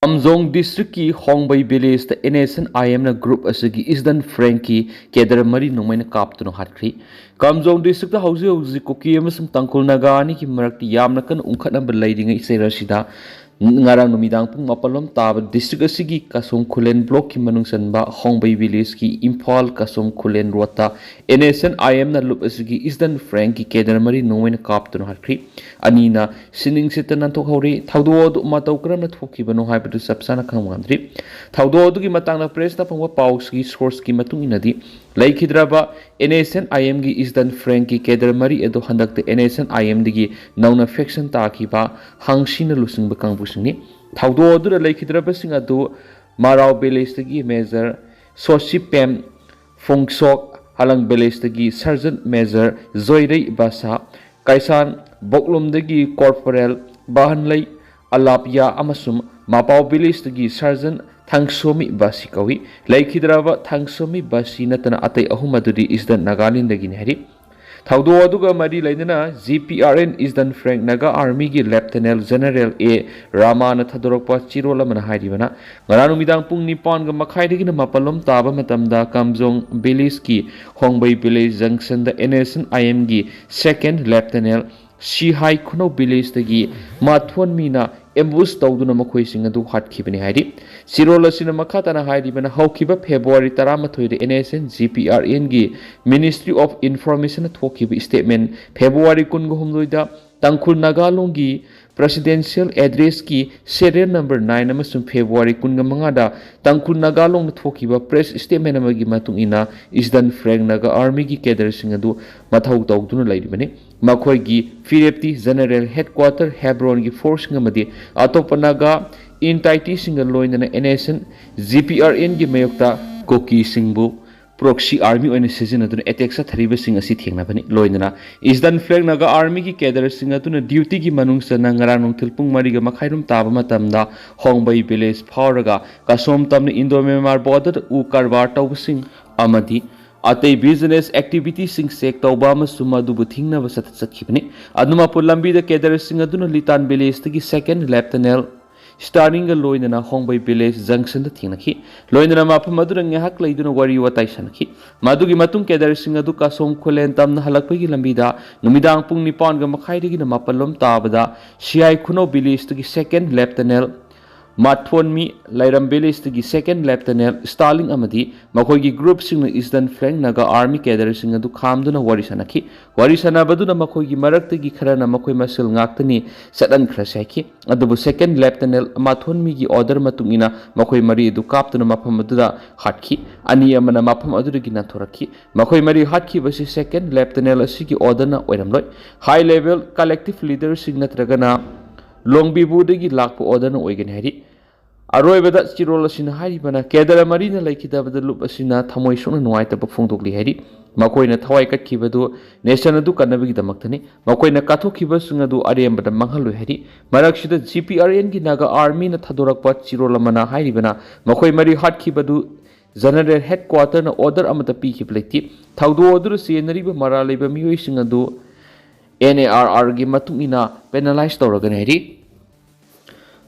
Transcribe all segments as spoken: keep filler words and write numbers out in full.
ꯀꯥꯝꯖꯣꯡ ꯗꯤꯁꯇ꯭ꯔꯤꯛꯀꯤ ꯍꯣꯡꯕꯩ ꯚꯤꯂꯦꯖꯇ N S N I ꯑꯦꯝꯅ ꯒ꯭ꯔꯨꯞ ꯑꯁꯤꯒꯤ ꯏꯁꯇꯔꯟ ꯐ꯭ꯂꯦꯡꯀꯤ ꯀꯦꯗꯔ ꯃꯔꯤ ꯅꯣꯡꯃꯩꯅ ꯀꯥꯞꯇꯨꯅ ꯍꯥꯠꯈ꯭ꯔꯤ꯫ ꯀꯥꯝꯖꯣꯡ ꯗꯤꯁꯇ꯭ꯔꯤꯛꯇ ꯍꯧꯖꯤꯛ ꯍꯧꯖꯤꯛ ꯀꯨꯀꯤ ꯑꯃꯁꯨꯡ ꯇꯥꯡꯈꯨꯜ ꯅꯥꯒꯥ ꯑꯅꯤꯒꯤ ꯃꯔꯛꯇ ꯌꯥꯝꯅ ꯀꯟꯅ ꯎꯪꯈꯠꯅꯕ ꯂꯩꯔꯤꯉꯩ ꯆꯩꯔꯛ ꯑꯁꯤꯗ ꯉꯔꯥꯡ ꯅꯨꯃꯤꯗꯥꯡ ꯄꯨꯡ ꯃꯥꯄꯜ ꯂꯣꯝ ꯇꯥꯕ ꯗꯤꯁꯇ꯭ꯔꯤꯛ ꯑꯁꯤꯒꯤ ꯀꯥꯁꯣꯝ ꯈꯨꯂꯦꯟ ꯕ꯭ꯂꯣꯛꯀꯤ ꯃꯅꯨꯡ ꯆꯟꯕ ꯍꯣꯡꯕꯩ ꯚꯤꯂꯦꯖꯀꯤ ꯏꯝꯐꯥꯜ ꯀꯥꯁꯣꯝ ꯈꯨꯂꯦꯟ ꯔꯣꯗꯇ ꯑꯦꯟ ꯑꯦꯁ ꯑꯦꯟ ꯑꯥꯏ ꯑꯦꯝꯅ ꯂꯨꯞ ꯑꯁꯤꯒꯤ ꯏꯁꯇꯔꯟ ꯐ꯭ꯂꯦꯡꯀꯤ ꯀꯦꯗꯔ ꯃꯔꯤ ꯅꯣꯡꯃꯩꯅ ꯀꯥꯞꯇꯨꯅ ꯍꯥꯠꯈ꯭ꯔꯤ꯫ ꯑꯅꯤꯅ ꯁꯤꯅꯤꯡ ꯁꯤꯠꯇ ꯅꯥꯟꯊꯣꯛꯍꯧꯔꯤ꯫ ꯊꯧꯗꯣꯛ ꯑꯗꯨ ꯃꯇꯧ ꯀꯔꯝꯅ ꯊꯣꯛꯈꯤꯕꯅꯣ ꯍꯥꯏꯕꯗꯨ ꯆꯞ ꯆꯥꯅ ꯈꯪꯕ ꯉꯝꯗ꯭ꯔꯤ꯫ ꯊꯧꯗꯣꯛ ꯑꯗꯨꯒꯤ ꯃꯇꯥꯡꯗ ꯄ꯭ꯔꯦꯁꯅ ꯐꯪꯕ ꯄꯥꯎꯒꯤ ꯁꯣꯔꯁꯀꯤ ꯃꯇꯨꯡ ꯏꯟꯅꯗꯤ, ꯂꯩꯈꯤꯗ꯭ꯔꯕ ꯑꯦꯟ ꯑꯦꯁ ꯑꯦꯟ ꯑꯥꯏ ꯑꯦꯝꯒꯤ ꯏꯁꯇꯔꯟ ꯐ꯭ꯂꯦꯡꯀꯤ ꯀꯦꯗꯔ ꯃꯔꯤ ꯑꯗꯨ ꯍꯟꯗꯛꯇ ꯑꯦꯟ ꯑꯦꯁ ꯑꯦꯟ ꯑꯥꯏ ꯑꯦꯝꯗꯒꯤ ꯅꯧꯅ ꯐꯦꯛꯁꯟ ꯇꯥꯈꯤꯕ ꯍꯥꯡꯁꯤꯅ ꯂꯨꯆꯤꯡꯕ ꯀꯥꯡꯕꯨꯁꯤꯡꯅꯤ꯫ ꯊꯧꯗꯣꯛ ꯑꯗꯨꯗ ꯂꯩꯈꯤꯗ꯭ꯔꯕꯁꯤꯡ ꯑꯗꯨ ꯃꯥꯔꯥꯎ ꯚꯤꯂꯦꯖꯇꯒꯤ ꯃꯦꯖꯔ ꯁꯣꯁꯤꯄꯦꯝ ꯐꯣꯡꯁꯣꯛ, ꯍꯂꯪ ꯚꯤꯂꯦꯖꯇꯒꯤ ꯁꯔꯖꯟ ꯃꯦꯖꯔ ꯖꯣꯏꯔꯩ ꯕꯥꯁꯥ, ꯀꯩꯁꯥꯟ ꯕꯣꯛꯂꯨꯝꯗꯒꯤ ꯀꯣꯔꯄꯣꯔꯦꯜ ꯕꯥꯍꯟꯂꯩ ꯑꯂꯥꯞꯌꯥ ꯑꯃꯁꯨꯡ ꯃꯄꯥꯎ ꯚꯤꯂꯦꯖꯇꯒꯤ ꯁꯔꯖꯟ ꯊꯥꯡꯁꯣꯃꯤ ꯕꯥꯁꯤ ꯀꯧꯏ꯫ ꯂꯩꯈꯤꯗ꯭ꯔꯕ ꯊꯥꯡꯁꯣꯃꯤ ꯕꯥꯁꯤ ꯅꯠꯇꯅ ꯑꯇꯩ ꯑꯍꯨꯝ ꯑꯗꯨꯗꯤ ꯏꯁꯇꯔꯟ ꯅꯥꯒꯥꯂꯦꯟꯗꯒꯤꯅꯤ ꯍꯥꯏꯔꯤ꯫ ꯊꯧꯗꯣꯛ ꯑꯗꯨꯒ ꯃꯔꯤ ꯂꯩꯅꯅ G P R N eastern flank Naga ꯑꯥꯔꯃꯤꯒꯤ ꯂꯦꯐꯇꯦꯅꯦꯟ ꯖꯦꯅꯔꯦꯜ ꯑꯦ ꯔꯥꯃꯥꯅ ꯊꯥꯗꯣꯔꯛꯄ ꯆꯦꯔꯣꯜ ꯑꯃꯅ ꯍꯥꯏꯔꯤꯕꯅ, ꯉꯔꯥꯡ ꯅꯨꯃꯤꯗꯥꯡ ꯄꯨꯡ ꯅꯤꯄꯥꯟꯒ ꯃꯈꯥꯏꯗꯒꯤꯅ ꯃꯥꯄꯜ ꯂꯣꯝ ꯇꯥꯕ ꯃꯇꯝꯗ ꯀꯥꯝꯖꯣꯡ ꯚꯤꯂꯦꯖꯀꯤ ꯍꯣꯡꯕꯩ ꯚꯤꯂꯦꯖ ꯖꯪꯁꯟꯗ ꯑꯦꯟ ꯑꯦꯁ ꯑꯦꯟ ꯑꯥꯏ ꯑꯦꯝꯒꯤ ꯁꯦꯀꯦꯟ ꯂꯦꯐꯇꯦꯅꯦꯟ ꯁꯤꯍꯥꯏ ꯈꯨꯅꯧ ꯚꯤꯂꯦꯖꯇꯒꯤ ꯃꯥꯊꯣꯟ ꯃꯤꯅ ꯑꯦꯝꯕꯨꯁ ꯇꯧꯗꯨꯅ ꯃꯈꯣꯏꯁꯤꯡ ꯑꯗꯨ ꯍꯥꯠꯈꯤꯕꯅꯤ ꯍꯥꯏꯔꯤ꯫ ꯆꯦꯔꯣꯜ ꯑꯁꯤꯅ ꯃꯈꯥ ꯇꯥꯅ ꯍꯥꯏꯔꯤꯕꯅ, ꯍꯧꯈꯤꯕ ꯐꯦꯕ꯭ꯔꯨꯋꯥꯔꯤ ꯇꯔꯥꯃꯥꯊꯣꯏꯗ N S N G P R ꯑꯦꯟꯒꯤ ꯃꯤꯅꯤꯁꯇ꯭ꯔꯤ ꯑꯣꯐ ꯏꯟꯐꯣꯔꯃꯦꯁꯟꯅ ꯊꯣꯛꯈꯤꯕ ꯏꯁꯇꯦꯠꯃꯦꯟ ꯐꯦꯕ꯭ꯔꯨꯋꯥꯔꯤ ꯀꯨꯟꯒ ꯍꯨꯝꯗꯣꯏꯗ ꯇꯥꯡꯈꯨꯜ ꯅꯥꯒꯥꯂꯣꯡꯒꯤ ꯄ꯭ꯔꯦꯁꯤꯗꯦꯟꯁꯤꯌꯦꯜ ꯑꯦꯗ꯭ꯔꯦꯁꯀꯤ ꯁꯦꯔꯤꯌꯦꯜ ꯅꯝꯕꯔ ꯅꯥꯏꯟ ꯑꯃꯁꯨꯡ ꯐꯦꯕ꯭ꯔꯨꯋꯥꯔꯤ ꯀꯨꯟꯒ ꯃꯉꯥꯗ ꯇꯥꯡꯈꯨꯜ ꯅꯥꯒꯥꯂꯣꯡꯗ ꯊꯣꯛꯈꯤꯕ ꯄ꯭ꯔꯦꯁ ꯏꯁꯇꯦꯠꯃꯦꯟ ꯑꯃꯒꯤ ꯃꯇꯨꯡ ꯏꯟꯅ, ꯏꯁꯇꯔꯟ ꯐ꯭ꯂꯦꯡ ꯅꯥꯒꯥ ꯑꯥꯔꯃꯤꯒꯤ ꯀꯦꯗꯔꯁꯤꯡ ꯑꯗꯨ ꯃꯊꯧ ꯇꯧꯗꯨꯅ ꯂꯩꯔꯤꯕꯅꯤ꯫ ꯃꯈꯣꯏꯒꯤ ꯐꯤꯔꯦꯞꯇꯤ ꯖꯦꯅꯔꯦꯜ ꯍꯦꯗꯀ꯭ꯋꯥꯇꯔ ꯍꯦꯕ꯭ꯔꯣꯟꯒꯤ ꯐꯣꯔꯁꯁꯤꯡ ꯑꯃꯗꯤ ꯑꯇꯣꯞꯄ ꯅꯥꯒꯥ ꯏꯟꯇꯥꯏꯇꯤꯁꯤꯡꯒ ꯂꯣꯏꯅꯅ N S N G P R ꯑꯦꯟꯒꯤ ꯃꯥꯌꯣꯛꯇ ꯀꯨꯀꯤꯁꯤꯡꯕꯨ ꯄ꯭ꯔꯣꯛꯁꯤ ꯑꯥꯔꯃꯤ ꯑꯣꯏꯅ ꯁꯤꯖꯤꯟꯅꯗꯨꯅ ꯑꯦꯇꯦꯛ ꯆꯠꯊꯔꯤꯕꯁꯤꯡ ꯑꯁꯤ ꯊꯦꯡꯅꯕꯅꯤ꯫ ꯂꯣꯏꯅꯅ ꯏꯁꯇꯔꯟ ꯐ꯭ꯂꯦꯡ ꯅꯥꯒꯥ ꯑꯥꯔꯃꯤꯒꯤ ꯀꯦꯗꯔꯁꯤꯡ ꯑꯗꯨꯅ ꯗ꯭ꯌꯨꯇꯤꯒꯤ ꯃꯅꯨꯡ ꯆꯟꯅ ꯉꯔꯥꯡ ꯅꯨꯡꯊꯤꯜ ꯄꯨꯡ ꯃꯔꯤꯒ ꯃꯈꯥꯏꯔꯣꯝ ꯇꯥꯕ ꯃꯇꯝꯗ ꯍꯣꯡꯕꯩ ꯚꯤꯂꯦꯖ ꯐꯥꯎꯔꯒ ꯀꯁꯣꯝ ꯇꯝꯅ ꯏꯟꯗꯣ ꯃ꯭ꯌꯥꯟꯃꯥꯔ ꯕꯣꯔꯗꯔꯗ ꯎ ꯀꯔꯕꯥꯔ ꯇꯧꯕꯁꯤꯡ ꯑꯃꯗꯤ ꯑꯇꯩ ꯕꯤꯖꯤꯅꯦꯁ ꯑꯦꯛꯇꯤꯚꯤꯇꯤꯁꯤꯡ ꯆꯦꯛ ꯇꯧꯕ ꯑꯃꯁꯨꯡ ꯃꯗꯨꯕꯨ ꯊꯤꯡꯅꯕ ꯆꯠꯊ ꯆꯠꯈꯤꯕꯅꯤ꯫ ꯑꯗꯨꯃꯛꯄꯨ ꯂꯝꯕꯤꯗ ꯀꯦꯗꯔꯁꯤꯡ ꯑꯗꯨꯅ ꯂꯤꯇꯥꯟ ꯚꯤꯂꯦꯖꯇꯒꯤ ꯁꯦꯀꯦꯟ ꯂꯦꯐꯇꯦꯅꯦꯟ ꯁ꯭ꯇꯥꯔꯂꯤꯡꯒ ꯂꯣꯏꯅꯅ ꯍꯣꯡꯕꯩ ꯚꯤꯂꯦꯖ ꯖꯪꯁꯟꯗ ꯊꯦꯡꯅꯈꯤ꯫ ꯂꯣꯏꯅꯅ ꯃꯐꯝ ꯑꯗꯨꯗ ꯉꯥꯏꯍꯥꯛ ꯂꯩꯗꯨꯅ ꯋꯥꯔꯤ ꯋꯥꯇꯥꯏ ꯁꯥꯟꯅꯈꯤ꯫ ꯃꯗꯨꯒꯤ ꯃꯇꯨꯡ ꯀꯦꯗꯔꯁꯤꯡ ꯑꯗꯨ ꯀꯥꯁꯣꯡ ꯈꯨꯂꯦꯟ ꯇꯝꯅ ꯍꯜꯂꯛꯄꯒꯤ ꯂꯝꯕꯤꯗ ꯅꯨꯃꯤꯗꯥꯡ ꯄꯨꯡ ꯅꯤꯄꯥꯟꯒ ꯃꯈꯥꯏꯗꯒꯤꯅ ꯃꯥꯄꯜ ꯂꯣꯝ ꯇꯥꯕꯗ ꯁꯤꯌꯥꯏ ꯈꯨꯅꯧ ꯚꯤꯂꯦꯖꯇꯒꯤ ꯁꯦꯀꯦꯟ ꯂꯦꯐꯇꯅꯦꯟ ꯃꯥꯊꯣꯟꯃꯤ, ꯂꯥꯏꯔꯝ ꯚꯤꯂꯦꯖꯇꯒꯤ ꯁꯦꯀꯦꯟ ꯂꯦꯐꯇꯅꯦꯟ ꯁ꯭ꯇꯥꯔꯂꯤꯡ ꯑꯃꯗꯤ ꯃꯈꯣꯏꯒꯤ ꯒ꯭ꯔꯨꯞꯁꯤꯡꯅ ꯏꯁꯇꯔꯟ ꯐ꯭ꯂꯦꯡ ꯅꯥꯒꯥ ꯑꯥꯔꯃꯤ ꯀꯦꯗꯔꯁꯤꯡ ꯑꯗꯨ ꯈꯥꯝꯗꯨꯅ ꯋꯥꯔꯤ ꯁꯥꯟꯅꯈꯤ꯫ ꯋꯥꯔꯤ ꯁꯥꯟꯅꯕꯗꯨꯅ ꯃꯈꯣꯏꯒꯤ ꯃꯔꯛꯇꯒꯤ ꯈꯔꯅ ꯃꯈꯣꯏ ꯃꯁꯦꯜ ꯉꯥꯛꯇꯅꯤ ꯆꯠꯍꯟꯈ꯭ꯔꯁꯤ ꯍꯥꯏꯈꯤ꯫ ꯑꯗꯨꯕꯨ ꯁꯦꯀꯦꯟ ꯂꯦꯐꯇꯅꯦꯟ ꯃꯥꯊꯣꯟꯃꯤꯒꯤ ꯑꯣꯔꯗꯔ ꯃꯇꯨꯡ ꯏꯟꯅ ꯃꯈꯣꯏ ꯃꯔꯤ ꯑꯗꯨ ꯀꯥꯞꯇꯨꯅ ꯃꯐꯝ ꯑꯗꯨꯗ ꯍꯥꯠꯈꯤ꯫ ꯑꯅꯤ ꯑꯃꯅ ꯃꯐꯝ ꯑꯗꯨꯗꯒꯤ ꯅꯥꯟꯊꯣꯔꯛꯈꯤ꯫ ꯃꯈꯣꯏ ꯃꯔꯤ ꯍꯥꯠꯈꯤꯕꯁꯤ ꯁꯦꯀꯦꯟ ꯂꯦꯐꯇꯅꯦꯟ ꯑꯁꯤꯒꯤ ꯑꯣꯔꯗꯔꯅ ꯑꯣꯏꯔꯝꯂꯣꯏ꯫ ꯍꯥꯏ ꯂꯦꯚꯦꯜ ꯀꯂꯦꯛꯇꯤꯚ ꯂꯤꯗꯔꯁꯤꯡ ꯅꯠꯇ꯭ꯔꯒꯅ ꯂꯣꯡꯕꯤꯕꯨꯗꯒꯤ ꯂꯥꯛꯄ ꯑꯣꯔꯗꯔꯅ ꯑꯣꯏꯒꯅꯤ ꯍꯥꯏꯔꯤ꯫ ꯑꯔꯣꯏꯕꯗ ꯆꯤꯔꯣꯜ ꯑꯁꯤꯅ ꯍꯥꯏꯔꯤꯕꯅ ꯀꯦꯗꯔ ꯃꯔꯤꯅ ꯂꯩꯈꯤꯗꯕꯗ ꯂꯨꯞ ꯑꯁꯤꯅ ꯊꯃꯣꯏ ꯁꯣꯛꯅ ꯅꯨꯡꯉꯥꯏꯇꯕ ꯐꯣꯡꯗꯣꯛꯂꯤ ꯍꯥꯏꯔꯤ꯫ ꯃꯈꯣꯏꯅ ꯊꯋꯥꯏ ꯀꯠꯈꯤꯕꯗꯨ ꯅꯦꯁꯟ ꯑꯗꯨ ꯀꯟꯅꯕꯒꯤꯗꯃꯛꯇꯅꯤ꯫ ꯃꯈꯣꯏꯅ ꯀꯠꯊꯣꯛꯈꯤꯕꯁꯤꯡ ꯑꯗꯨ ꯑꯔꯦꯝꯕꯗ ꯃꯥꯡꯍꯜꯂꯣꯏ ꯍꯥꯏꯔꯤ꯫ ꯃꯔꯛꯁꯤꯗ ꯖꯤ ꯄꯤ ꯑꯥꯔ ꯑꯦꯟꯒꯤ ꯅꯥꯒꯥ ꯑꯥꯔꯃꯤꯅ ꯊꯥꯗꯣꯔꯛꯄ ꯆꯤꯔꯣꯜ ꯑꯃꯅ ꯍꯥꯏꯔꯤꯕꯅ ꯃꯈꯣꯏ ꯃꯔꯤ ꯍꯥꯠꯈꯤꯕꯗꯨ ꯖꯦꯅꯔꯦꯜ ꯍꯦꯗꯀ꯭ꯋꯥꯇꯔꯅ ꯑꯣꯔꯗꯔ ꯑꯃꯠꯇ ꯄꯤꯈꯤꯕ ꯂꯩꯇꯦ꯫ ꯊꯧꯗꯣꯛ ꯑꯗꯨꯗ ꯆꯦꯟꯅꯔꯤꯕ ꯃꯔꯥꯜ ꯂꯩꯕ ꯃꯤꯑꯣꯏꯁꯤꯡ ꯑꯗꯨ ꯑꯦꯟ ꯑꯦ ꯑꯥꯔ ꯑꯥꯔꯒꯤ ꯃꯇꯨꯡ ꯏꯟꯅ ꯄꯦꯅꯥꯂꯥꯏꯁ ꯇꯧꯔꯒꯅꯤ ꯍꯥꯏꯔꯤ꯫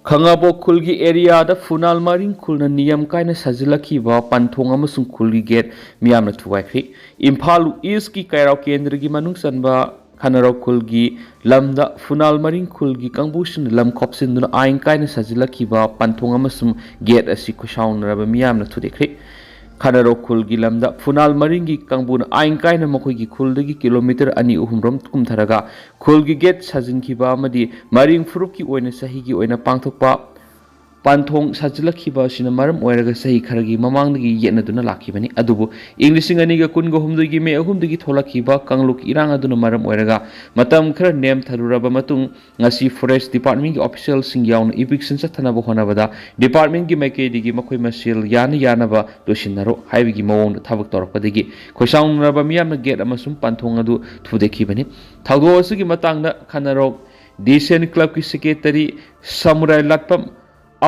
ꯈꯥꯉꯕꯣꯛ ꯈꯨꯜꯒꯤ ꯑꯦꯔꯤꯌꯥꯗ ꯐꯨꯅꯥꯜ ꯃꯔꯤꯡ ꯈꯨꯜꯅ ꯅꯤꯌꯝ ꯀꯥꯏꯅ ꯁꯥꯖꯤꯜꯂꯛꯈꯤꯕ ꯄꯟꯊꯣꯡ ꯑꯃꯁꯨꯡ ꯈꯨꯜꯒꯤ ꯒꯦꯠ ꯃꯤꯌꯥꯝꯅ ꯊꯨꯒꯥꯏꯈ꯭ꯔꯤ꯫ ꯏꯝꯐꯥꯜ ꯏꯁꯀꯤ ꯀꯩꯔꯥꯎ ꯀꯦꯟꯗ꯭ꯔꯒꯤ ꯃꯅꯨꯡ ꯆꯟꯕ ꯈꯅꯔꯧ ꯈꯨꯜꯒꯤ ꯂꯝꯗ ꯐꯨꯅꯥꯜ ꯃꯔꯤꯡ ꯈꯨꯜꯒꯤ ꯀꯥꯡꯕꯨꯁꯤꯡꯅ ꯂꯝ ꯈꯣꯞꯆꯤꯟꯗꯨꯅ ꯑꯥꯏꯟ ꯀꯥꯏꯅ ꯁꯥꯖꯤꯜꯂꯛꯈꯤꯕ ꯄꯟꯊꯣꯡ ꯑꯃꯁꯨꯡ ꯒꯦꯠ ꯑꯁꯤ ꯈꯣꯏꯁꯥꯎꯅꯔꯕ ꯃꯤꯌꯥꯝꯅ ꯊꯨꯗꯦꯛꯈ꯭ꯔꯤ꯫ ꯈꯅꯔꯧ ꯈꯨꯜꯒꯤ ꯂꯝꯗ ꯐꯨꯅꯥꯜ ꯃꯔꯤꯡꯒꯤ ꯀꯥꯡꯕꯨꯅ ꯑꯥꯏꯟ ꯀꯥꯏꯅ ꯃꯈꯣꯏꯒꯤ ꯈꯨꯜꯗꯒꯤ ꯀꯤꯂꯣꯃꯤꯇꯔ ꯑꯅꯤ ꯑꯍꯨꯝꯔꯣꯝ ꯀꯨꯝꯊꯔꯒ ꯈꯨꯜꯒꯤ ꯒꯦꯠ ꯁꯥꯖꯤꯟꯈꯤꯕ ꯑꯃꯗꯤ ꯃꯔꯤꯡ ꯐꯨꯔꯨꯞꯀꯤ ꯑꯣꯏꯅ ꯆꯍꯤꯒꯤ ꯑꯣꯏꯅ ꯄꯥꯡꯊꯣꯛꯄ ꯄꯥꯟꯊꯣꯡ ꯁꯥꯖꯤꯜꯂꯛꯈꯤꯕ ꯑꯁꯤꯅ ꯃꯔꯝ ꯑꯣꯏꯔꯒ ꯆꯍꯤ ꯈꯔꯒꯤ ꯃꯃꯥꯡꯗꯒꯤ ꯌꯦꯠꯅꯗꯨꯅ ꯂꯥꯛꯈꯤꯕꯅꯤ꯫ ꯑꯗꯨꯕꯨ ꯏꯪ ꯂꯤꯁꯤꯡ ꯑꯅꯤꯒ ꯀꯨꯟꯒ ꯍꯨꯝꯗꯣꯏꯒꯤ ꯃꯦ ꯑꯍꯨꯝꯗꯒꯤ ꯊꯣꯛꯂꯛꯈꯤꯕ ꯀꯥꯡꯂꯨꯞꯀꯤ ꯏꯔꯥꯡ ꯑꯗꯨꯅ ꯃꯔꯝ ꯑꯣꯏꯔꯒ ꯃꯇꯝ ꯈꯔ ꯅꯦꯝꯊꯔꯨꯔꯕ ꯃꯇꯨꯡ ꯉꯁꯤ ꯐꯣꯔꯦꯁ ꯗꯤꯄꯥꯔꯠꯃꯦꯟꯒꯤ ꯑꯣꯐꯤꯁꯤꯌꯦꯜꯁꯤꯡ ꯌꯥꯎꯅ ꯏꯚꯤꯛꯁꯟ ꯆꯠꯊꯅꯕ ꯍꯣꯠꯅꯕꯗ ꯗꯤꯄꯥꯔꯠꯃꯦꯟꯒꯤ ꯃꯥꯏꯀꯩꯗꯒꯤ ꯃꯈꯣꯏ ꯃꯁꯦꯜ ꯌꯥꯅ ꯌꯥꯅꯕ ꯂꯣꯏꯁꯤꯟꯅꯔꯣ ꯍꯥꯏꯕꯒꯤ ꯃꯑꯣꯡꯗ ꯊꯕꯛ ꯇꯧꯔꯛꯄꯗꯒꯤ ꯈꯣꯏꯁꯥꯎꯅꯔꯕ ꯃꯤꯌꯥꯝꯅ ꯒꯦꯠ ꯑꯃꯁꯨꯡ ꯄꯥꯟꯊꯣꯡ ꯑꯗꯨ ꯊꯨꯗꯦꯛꯈꯤꯕꯅꯤ꯫ ꯊꯧꯗꯣꯛ ꯑꯁꯤꯒꯤ ꯃꯇꯥꯡꯗ ꯈꯟꯅꯔꯣꯛ ꯗꯤꯁꯦꯟ ꯀ꯭ꯂꯕꯀꯤ ꯁꯦꯀ꯭ꯔꯦꯇꯔꯤ ꯁꯃꯨꯔꯥꯏ ꯂꯥꯠꯄꯝ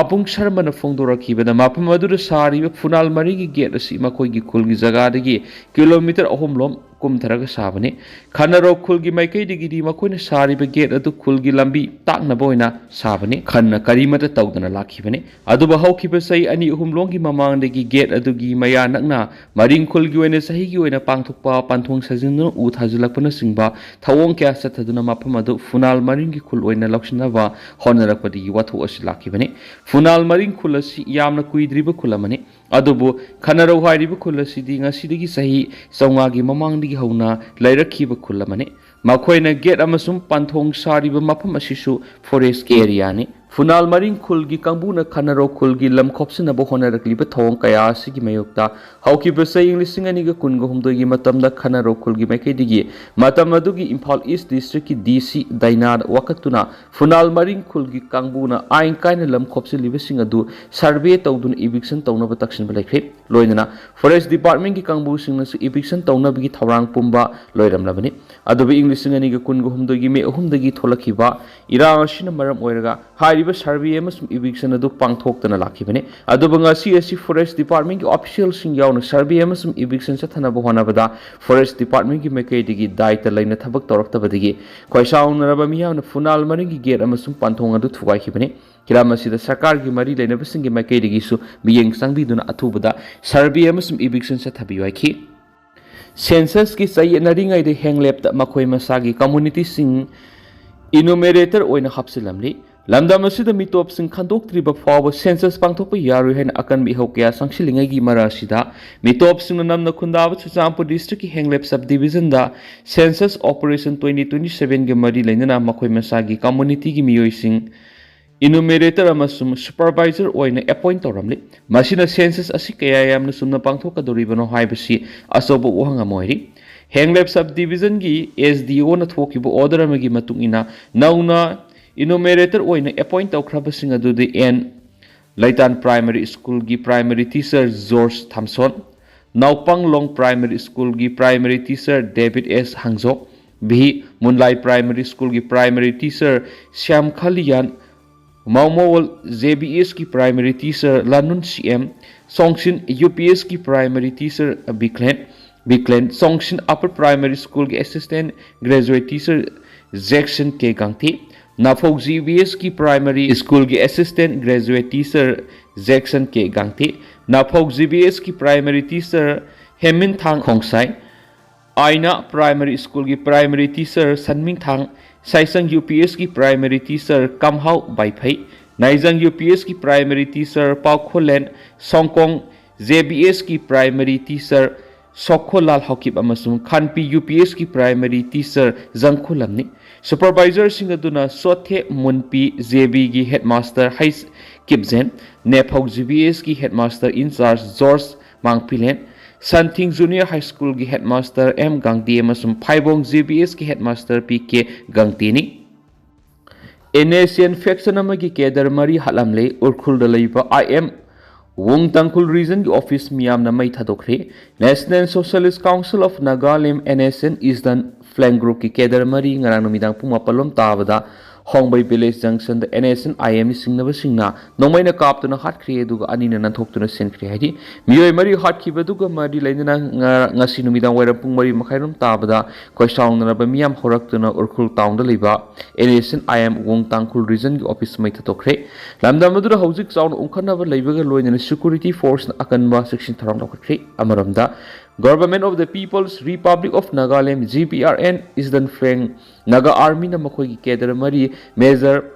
ꯑꯄꯨꯡ ꯁꯔꯃꯅ ꯐꯣꯡꯗꯣꯔꯛꯈꯤꯕꯗ ꯃꯐꯝ ꯑꯗꯨꯗ ꯁꯥꯔꯤꯕ ꯐꯨꯅꯥꯜ ꯃꯔꯤꯒꯤ ꯒꯦꯠ ꯑꯁꯤ ꯃꯈꯣꯏꯒꯤ ꯈꯨꯜꯒꯤ ꯖꯒꯥꯗꯒꯤ ꯀꯤꯂꯣꯃꯤꯇꯔ ꯑꯍꯨꯝꯂꯣꯝ ꯀꯨꯝꯊꯔꯒ ꯁꯥꯕꯅꯤ꯫ ꯈꯅꯔꯧ ꯈꯨꯜꯒꯤ ꯃꯥꯏꯀꯩꯗꯒꯤꯗꯤ ꯃꯈꯣꯏꯅ ꯁꯥꯔꯤꯕ ꯒꯦꯠ ꯑꯗꯨ ꯈꯨꯜꯒꯤ ꯂꯝꯕꯤ ꯇꯥꯛꯅꯕ ꯑꯣꯏꯅ ꯁꯥꯕꯅꯤ꯫ ꯈꯟꯅ ꯀꯔꯤꯃꯠꯇ ꯇꯧꯗꯅ ꯂꯥꯛꯈꯤꯕꯅꯤ꯫ ꯑꯗꯨꯕꯨ ꯍꯧꯈꯤꯕ ꯆꯍꯤ ꯑꯅꯤ ꯑꯍꯨꯝ ꯂꯣꯝꯒꯤ ꯃꯃꯥꯡꯗꯒꯤ ꯒꯦꯠ ꯑꯗꯨꯒꯤ ꯃꯌꯥ ꯅꯛꯅ ꯃꯔꯤꯡ ꯈꯨꯜꯒꯤ ꯑꯣꯏꯅ ꯆꯍꯤꯒꯤ ꯑꯣꯏꯅ ꯄꯥꯡꯊꯣꯛꯄ ꯄꯥꯟꯊꯣꯡ ꯁꯥꯖꯤꯟꯗꯨꯅ ꯎ ꯊꯥꯖꯤꯜꯂꯛꯄꯅꯆꯤꯡꯕ ꯊꯧꯑꯣꯡ ꯀꯌꯥ ꯆꯠꯊꯗꯨꯅ ꯃꯐꯝ ꯑꯗꯨ ꯐꯨꯅꯥꯜ ꯃꯔꯤꯡꯒꯤ ꯈꯨꯜ ꯑꯣꯏꯅ ꯂꯧꯁꯤꯟꯅꯕ ꯍꯣꯠꯅꯔꯛꯄꯗꯒꯤ ꯋꯥꯊꯣꯛ ꯑꯁꯤ ꯂꯥꯛꯈꯤꯕꯅꯤ꯫ ꯐꯨꯅꯥꯜ ꯃꯔꯤꯡ ꯈꯨꯜ ꯑꯁꯤ ꯌꯥꯝꯅ ꯀꯨꯏꯗ꯭ꯔꯤꯕ ꯈꯨꯜ ꯑꯃꯅꯤ꯫ ꯑꯗꯨꯕꯨ ꯈꯅꯔꯧ ꯍꯥꯏꯔꯤꯕ ꯈꯨꯜ ꯑꯁꯤꯗꯤ ꯉꯁꯤꯗꯒꯤ ꯆꯍꯤ ꯆꯥꯝꯃꯉꯥꯒꯤ ꯃꯃꯥꯡꯗꯒꯤ ꯍꯧꯅ ꯂꯩꯔꯛꯈꯤꯕ ꯈꯨꯜ ꯑꯃꯅꯤ꯫ ꯃꯈꯣꯏꯅ ꯒꯦꯠ ꯑꯃꯁꯨꯡ ꯄꯥꯟꯊꯣꯡ ꯁꯥꯔꯤꯕ ꯃꯐꯝ ꯑꯁꯤꯁꯨ ꯐꯣꯔꯦꯁꯀꯤ ꯑꯦꯔꯤꯌꯥꯅꯤ꯫ ꯐꯨꯅꯥꯜ ꯃꯔꯤꯡ ꯈꯨꯜꯒꯤ ꯀꯥꯡꯕꯨꯅ ꯈꯅꯔꯧ ꯈꯨꯜꯒꯤ ꯂꯝ ꯈꯣꯞꯆꯤꯟꯅꯕ ꯍꯣꯠꯅꯔꯛꯂꯤꯕ ꯊꯧꯑꯣꯡ ꯀꯌꯥ ꯑꯁꯤꯒꯤ ꯃꯥꯌꯣꯛꯇ ꯍꯧꯈꯤꯕ ꯆꯍꯤ ꯂꯤꯁꯤꯡ ꯑꯅꯤꯒ ꯀꯨꯟꯒ ꯍꯨꯝꯗꯣꯏꯒꯤ ꯃꯇꯝꯗ ꯈꯅꯔꯧ ꯈꯨꯜꯒꯤ ꯃꯥꯏꯀꯩꯗꯒꯤ ꯃꯇꯝ ꯑꯗꯨꯒꯤ ꯏꯝꯐꯥꯜ ꯏꯁ ꯗꯤꯁꯇ꯭ꯔꯤꯛꯀꯤ ꯗꯤ ꯁꯤ ꯗꯥꯏꯅꯥꯗ ꯋꯥꯀꯠꯇꯨꯅ ꯐꯨꯅꯥꯜ ꯃꯔꯤꯡ ꯈꯨꯜꯒꯤ ꯀꯥꯡꯕꯨꯅ ꯑꯥꯏꯟ ꯀꯥꯏꯅ ꯂꯝ ꯈꯣꯞꯆꯤꯜꯂꯤꯕꯁꯤꯡ ꯑꯗꯨ ꯁꯔꯚꯦ ꯇꯧꯗꯨꯅ ꯏꯚꯤꯛꯁꯟ ꯇꯧꯅꯕ ꯇꯛꯁꯤꯟꯕ ꯂꯩꯈ꯭ꯔꯦ꯫ ꯂꯣꯏꯅꯅ ꯐꯣꯔꯦꯁ ꯗꯤꯄꯥꯔꯠꯃꯦꯟꯒꯤ ꯀꯥꯡꯕꯨꯁꯤꯡꯅꯁꯨ ꯏꯚꯤꯛꯁꯟ ꯇꯧꯅꯕꯒꯤ ꯊꯧꯔꯥꯡ ꯄꯨꯝꯕ ꯂꯣꯏꯔꯝꯂꯕꯅꯤ꯫ ꯑꯗꯨꯕꯨ ꯏꯪ ꯂꯤꯁꯤꯡ ꯑꯅꯤꯒ ꯀꯨꯟꯒ ꯍꯨꯝꯗꯣꯏꯒꯤ ꯃꯦ ꯑꯍꯨꯝꯗꯒꯤ ꯊꯣꯛꯂꯛꯈꯤꯕ ꯏꯔꯥꯡ ꯑꯁꯤꯅ ꯃꯔꯝ ꯑꯣꯏꯔꯒ ꯍꯥꯏꯔꯤꯕ ꯁꯔꯚꯦ ꯑꯃꯁꯨꯡ ꯏꯚꯤꯛꯁꯟ ꯑꯗꯨ ꯄꯥꯡꯊꯣꯛꯇꯅ ꯂꯥꯛꯈꯤꯕꯅꯤ꯫ ꯑꯗꯨꯕꯨ ꯉꯁꯤ ꯑꯁꯤ ꯐꯣꯔꯦꯁ ꯗꯤꯄꯥꯔꯠꯃꯦꯟꯒꯤ ꯑꯣꯐꯤꯁꯤꯌꯦꯜꯁꯤꯡ ꯌꯥꯎꯅ ꯁꯔꯚꯦ ꯑꯃꯁꯨꯡ ꯏꯚꯤꯛꯁꯟ ꯆꯠꯊꯅꯕ ꯍꯣꯠꯅꯕꯗ ꯐꯣꯔꯦꯁ ꯗꯤꯄꯥꯔꯠꯃꯦꯟꯒꯤ ꯃꯥꯏꯀꯩꯗꯒꯤ ꯗꯥꯏꯇ ꯂꯩꯅ ꯊꯕꯛ ꯇꯧꯔꯛꯇꯕꯗꯒꯤ ꯈꯣꯏꯁꯥꯎꯅꯔꯕ ꯃꯤꯌꯥꯝꯅ ꯐꯨꯅꯥꯜ ꯃꯔꯤꯡꯒꯤ ꯒꯦꯠ ꯑꯃꯁꯨꯡ ꯄꯥꯟꯊꯣꯡ ꯑꯗꯨ ꯊꯨꯒꯥꯏꯈꯤꯕꯅꯤ꯫ ꯍꯤꯔꯝ ꯑꯁꯤꯗ ꯁꯔꯀꯥꯔꯒꯤ ꯃꯔꯤ ꯂꯩꯅꯕꯁꯤꯡꯒꯤ ꯃꯥꯏꯀꯩꯗꯒꯤꯁꯨ ꯃꯤꯠꯌꯦꯡ ꯆꯪꯕꯤꯗꯨꯅ ꯑꯊꯨꯕꯗ ꯁꯔꯚꯦ ꯑꯃꯁꯨꯡ ꯏꯚꯤꯛꯁꯟ ꯆꯠꯊꯕꯤꯌꯨ ꯍꯥꯏꯈꯤ꯫ ꯁꯦꯟꯁꯁꯀꯤ ꯆꯌꯦꯠꯅꯔꯤꯉꯩꯗ ꯍꯦꯡꯂꯦꯞꯇ ꯃꯈꯣꯏ ꯃꯁꯥꯒꯤ ꯀꯝꯃꯨꯅꯤꯇꯤꯁꯤꯡ ꯏꯅꯨꯃꯦꯔꯦꯇꯔ ꯑꯣꯏꯅ ꯍꯥꯞꯆꯤꯜꯂꯝꯂꯤ꯫ ꯂꯝꯗꯝ ꯑꯁꯤꯗ ꯃꯤꯇꯣꯞꯁꯤꯡ ꯈꯟꯗꯣꯛꯇ꯭ꯔꯤꯕ ꯐꯥꯎꯕ ꯁꯦꯟꯁꯁ ꯄꯥꯡꯊꯣꯛꯄ ꯌꯥꯔꯣꯏ ꯍꯥꯏꯅ ꯑꯀꯟꯕ ꯏꯍꯧ ꯀꯌꯥ ꯆꯪꯁꯤꯜꯂꯤꯉꯩꯒꯤ ꯃꯔꯛ ꯑꯁꯤꯗ ꯃꯤꯇꯣꯞꯁꯤꯡꯅ ꯅꯝꯅ ꯈꯨꯟꯗꯥꯕ ꯆꯨꯔꯆꯥꯟꯄꯨꯔ ꯗꯤꯁꯇ꯭ꯔꯤꯛꯀꯤ ꯍꯦꯡꯂꯦꯞ ꯁꯕ ꯗꯤꯕꯤꯖꯟꯗ ꯁꯦꯟꯁꯁ ꯑꯣꯄꯔꯦꯁꯟ ꯇ꯭ꯋꯦꯟꯇꯤ ꯇ꯭ꯋꯦꯟꯇꯤ ꯁꯚꯦꯟꯒ ꯃꯔꯤ ꯂꯩꯅꯅ ꯃꯈꯣꯏ ꯃꯁꯥꯒꯤ ꯀꯝꯃꯨꯅꯤꯇꯤꯒꯤ ꯃꯤꯑꯣꯏꯁꯤꯡ ꯏꯅꯨꯃꯦꯔꯦꯇꯔ ꯑꯃꯁꯨꯡ ꯁꯨꯄꯔꯚꯥꯏꯖꯔ ꯑꯣꯏꯅ ꯑꯦꯄꯣꯏꯟ ꯇꯧꯔꯝꯂꯤ꯫ ꯃꯁꯤꯅ ꯁꯦꯟꯁꯁ ꯑꯁꯤ ꯀꯌꯥ ꯌꯥꯝꯅ ꯆꯨꯝꯅ ꯄꯥꯡꯊꯣꯛꯀꯗꯧꯔꯤꯕꯅꯣ ꯍꯥꯏꯕꯁꯤ ꯑꯆꯧꯕ ꯋꯥꯍꯪ ꯑꯃ ꯑꯣꯏꯔꯤ꯫ ꯍꯦꯡꯂꯦꯞ ꯁꯕ ꯗꯤꯕꯤꯖꯟꯒꯤ ꯑꯦꯁ ꯗꯤ ꯑꯣꯅ ꯊꯣꯛꯈꯤꯕ ꯑꯣꯔꯗꯔ ꯑꯃꯒꯤ ꯃꯇꯨꯡ ꯏꯟꯅ ꯅꯧꯅ ꯏꯅꯨꯃꯦꯔꯦꯇꯔ ꯑꯣꯏꯅ ꯑꯦꯄꯣꯏꯟ ꯇꯧꯈ꯭ꯔꯕꯁꯤꯡ ꯑꯗꯨꯗꯤ ꯑꯦꯟ ꯂꯩꯇꯥꯟ ꯄ꯭ꯔꯥꯏꯃꯔꯤ ꯁ꯭ꯀꯨꯜꯒꯤ primary teacher George Thomson, Naopanglong primary ꯁ꯭ꯀꯨꯜꯒꯤ ꯄ꯭ꯔꯥꯏꯃꯔꯤ ꯇꯤꯆꯔ ꯗꯦꯕꯤꯠ S Hangjok, V Munlai primary ꯁ꯭ꯀꯨꯜꯒꯤ primary teacher Shyam Khaliyan, Maomowal J B ꯑꯦꯁꯀꯤ primary teacher Lanun C M, Songsin U P ꯑꯦꯁꯀꯤ primary teacher Biklen, Biklen. Chongsin Upper Primary School ꯒꯤ Assistant Graduate Teacher Jackson K Gangthe. Naphou G B S ꯀꯤ Primary School ꯒꯤ Assistant Graduate Teacher Jackson K Gangthe. Naphou G B S ꯀꯤ Primary Teacher ꯍꯦꯃꯤꯟꯊꯥꯡ ꯈꯣꯡꯁꯥꯏ꯫ ꯑꯥꯏꯅꯥ Primary School ꯒꯤ Primary Teacher ꯁꯟꯃꯤꯡꯊꯥꯡ꯫ ꯁꯥꯏꯁꯪ U P S ꯀꯤ Primary Teacher ꯀꯝꯍꯥꯎ ꯕꯥꯏꯐꯩ꯫ ꯅꯥꯏꯖꯪ U P S ꯀꯤ Primary Teacher ꯄꯥꯎꯈꯣꯂꯦꯟ ꯁꯣꯡꯀꯣꯡ꯫ J B S ꯀꯤ Primary Teacher ꯁꯣꯈꯣꯂꯥꯜ Haokip ꯑꯃꯁꯨꯡ ꯈꯥꯟꯄꯤ U P S ꯀꯤ Primary Teacher ꯖꯪꯈꯨꯂꯝꯅꯤ꯫ Supervisorꯁꯤꯡ ꯑꯗꯨꯅ ꯆꯣꯊꯦ ꯃꯨꯟꯄꯤ J B ꯒꯤ Headmaster Heis Kipgen, Nephou G B S ꯀꯤ Headmaster in charge George Mangpilen, Santhing Junior High School ꯒꯤ Headmaster ꯑꯦꯝ ꯒꯥꯡꯗꯦ ꯑꯃꯁꯨꯡ ꯐꯥꯏꯕꯣꯡ G B S ꯀꯤ Headmaster P K ꯒꯥꯡꯗꯦꯅꯤ꯫ N S N faction ꯑꯃꯒꯤ cadre ꯃꯔꯤ ꯍꯥꯠꯂꯝꯂꯦ꯫ ꯎꯔꯈꯨꯜꯗ ꯂꯩꯕ I M ꯋꯨꯡ ꯇꯥꯡꯈꯨꯜ Region ꯒꯤ office ꯃꯤꯌꯥꯝꯅ ꯃꯩ ꯊꯥꯗꯣꯛꯈ꯭ꯔꯦ꯫ National Socialist Council of Nagalim, N S N Eastern Flank Group ꯀꯤ cadre ꯃꯔꯤ ꯉꯔꯥꯡ ꯅꯨꯃꯤꯗꯥꯡ ꯄꯨꯡ ꯃꯥꯄꯜ ꯂꯣꯝ ꯇꯥꯕꯗ ꯍꯣꯡꯕꯩ Village Junction the N S N I M ꯒꯤ ꯁꯤꯡꯅꯕꯁꯤꯡꯅ ꯅꯣꯡꯃꯩꯅ ꯀꯥꯞꯇꯨꯅ ꯍꯥꯠꯈ꯭ꯔꯦ, ꯑꯗꯨꯒ ꯑꯅꯤꯅ ꯅꯥꯟꯊꯣꯛꯇꯨꯅ ꯆꯦꯟꯈ꯭ꯔꯦ꯫ ꯍꯥꯏꯗꯤ, ꯃꯤꯑꯣꯏ ꯃꯔꯤ ꯍꯥꯠꯈꯤꯕꯗꯨꯒ ꯃꯔꯤ ꯂꯩꯅꯅ ꯉ-, ꯉꯁꯤ ꯅꯨꯃꯤꯗꯥꯡ ꯋꯥꯏꯔꯝ ꯄꯨꯡ ꯃꯔꯤ ꯃꯈꯥꯏꯔꯣꯝ ꯇꯥꯕꯗ ꯈꯣꯏꯁꯥꯎꯅꯔꯕ ꯃꯤꯌꯥꯝ ꯍꯧꯔꯛꯇꯨꯅ ꯎꯔꯈꯨꯜ town ꯗ ꯂꯩꯕ N S N I M ꯋꯨꯡ Tangkhul Region ꯒꯤ office ꯃꯩ ꯊꯥꯗꯣꯛꯈ꯭ꯔꯦ꯫ ꯂꯝꯗꯝ ꯑꯗꯨꯗ ꯍꯧꯖꯤꯛ ꯆꯥꯎꯅ ꯎꯪꯈꯠꯅꯕ ꯂꯩꯕꯒ ꯂꯣꯏꯅꯅ security force ꯅ ꯑꯀꯟꯕ ꯆꯦꯛꯁꯤꯟ ꯊꯧꯔꯥꯡ ꯂꯧꯈꯠꯈ꯭ꯔꯦ꯫ ꯑꯃꯔꯣꯝꯗ, Government of the People's Republic of Nagaland, G P R N, Eastern Flank Naga Army ꯅ ꯃꯈꯣꯏꯒꯤ cadre ꯃꯔꯤ, Major